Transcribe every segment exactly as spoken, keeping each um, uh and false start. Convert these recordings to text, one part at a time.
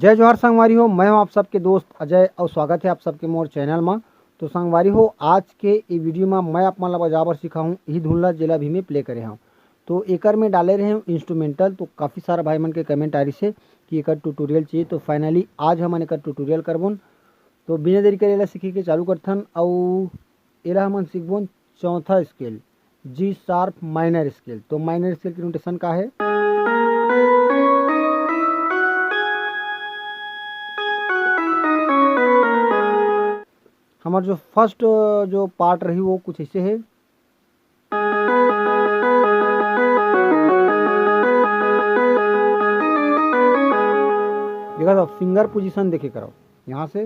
जय जोहार संगवारी हो, मैं हूं आप सबके दोस्त अजय और स्वागत है आप सबके मोर चैनल मा। तो संगवारी हो, आज के ये वीडियो मा मैं आप मन ला बजाए बर सिखाहूं यही धुन ला, जेला अभी मैं प्ले करे हूं। तो एकर में डाले रहे इंस्ट्रूमेंटल, तो काफ़ी सारा भाई मन के कमेंट आ रही से कि एकर ट्यूटोरियल चाहिए। तो फाइनली आज हमन एकर ट्यूटोरियल करबोन। तो बिना देरी करे एला सीखे के चालू करथन। अउ एला हमन सीखबोन चौथा scale, G sharp minor scale. तो माइनर स्केल की नोटेशन का है? हमर जो फर्स्ट जो पार्ट रही वो कुछ ऐसे है। देखा था फिंगर पोजीशन देखे करो यहाँ से।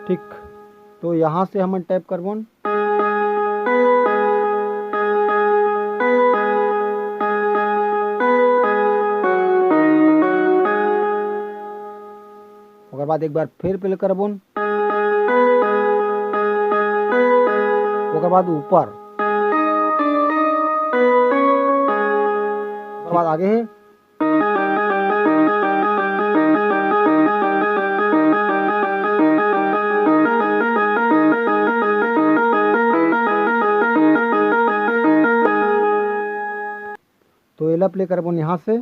ठीक, तो यहाँ से हमन टैप करबोन। ओकर बाद एक बार फिर प्ले करबोन। ओकर बाद ऊपर। ओकर बाद आगे है। तो एला प्ले करबोन यहाँ से।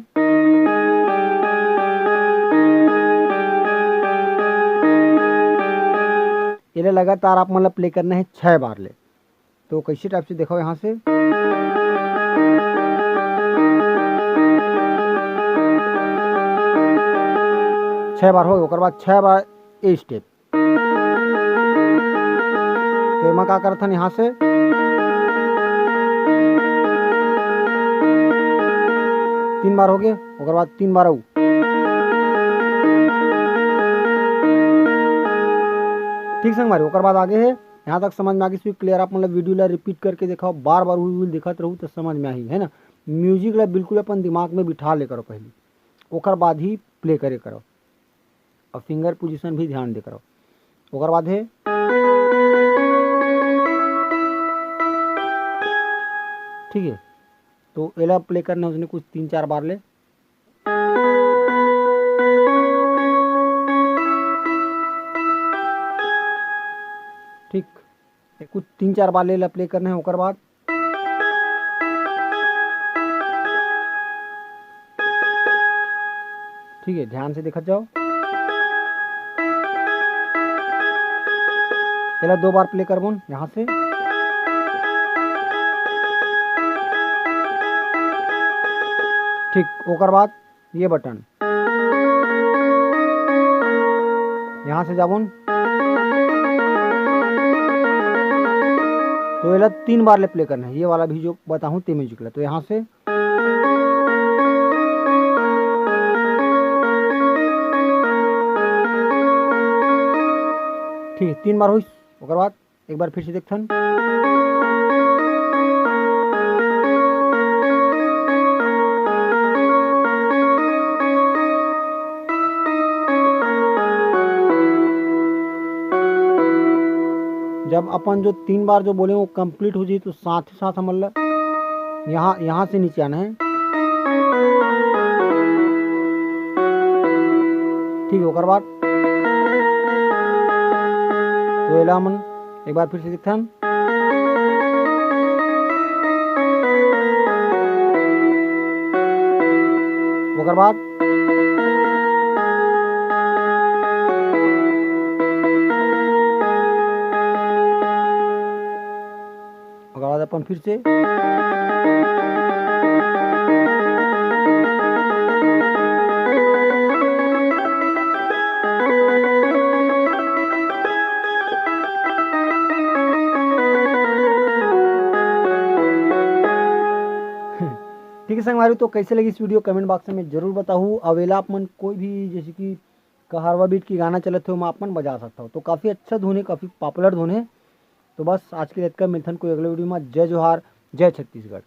एला लगातार आप मन ला प्ले करना है छः बार ले। तो कैसे टाइप से देखो यहाँ से, छः बार हो गए, ओकर बाद छः बार ए स्टेप। तो एमा का करथन यहाँ से, तीन बार हो गए, ओकर बाद तीन बार आऊ। ठीक संगवारी, ओकर बाद आगे है। यहाँ तक समझ में आ गई क्लियर? आप मतलब वीडियो ला रिपीट करके देखो, बार बार वही दिखत रहू तो समझ में आही, है ना। म्यूजिक ला बिल्कुल अपन दिमाग में बिठा ले करो पहले, ओकर बाद ही प्ले करे करो। और फिंगर पोजीशन भी ध्यान दे करो। ओकर बाद है, ठीक है, तो एला प्ले करना है उसने कुछ तीन चार बार ले। ठीक, कुछ तीन चार बार ले एला प्ले करना है, ओकर बाद ठीक है, ध्यान से देखत जाओ। एला दो बार प्ले करबोन यहाँ से। ठीक, ओकर बाद ये बटन यहाँ से जाबोन। तो एला तीन बार ले प्ले करना है, ये वाला भी जो बताहूँ ते म्यूजिक ला। तो यहाँ से ठीक है, तीन बार होइस, ओकर बाद एक बार फिर से देखथन। जब अपन जो तीन बार जो बोले वो कंप्लीट हो जाए तो साथ ही साथ हमन ला यहाँ, यहाँ से नीचे आना है। ठीक है, ओकर बाद तो एला हमन एक बार फिर से देखथन। ओकर बाद ओकर बाद अपन फिर से ठीक है संगवारी, तो कैसे लगी इस वीडियो कमेंट बॉक्स में जरूर बताहू। अउ एला आप मन कोई भी जैसे कि कहरवा बीट की गाना चलत हो, ओमा आप मन बजा सकता हो। तो काफ़ी अच्छा धुन है, काफ़ी पॉपुलर धुन है। तो बस आज के लिए इतना, मिलथन कोई अगले वीडियो में। जय जोहार, जय छत्तीसगढ़।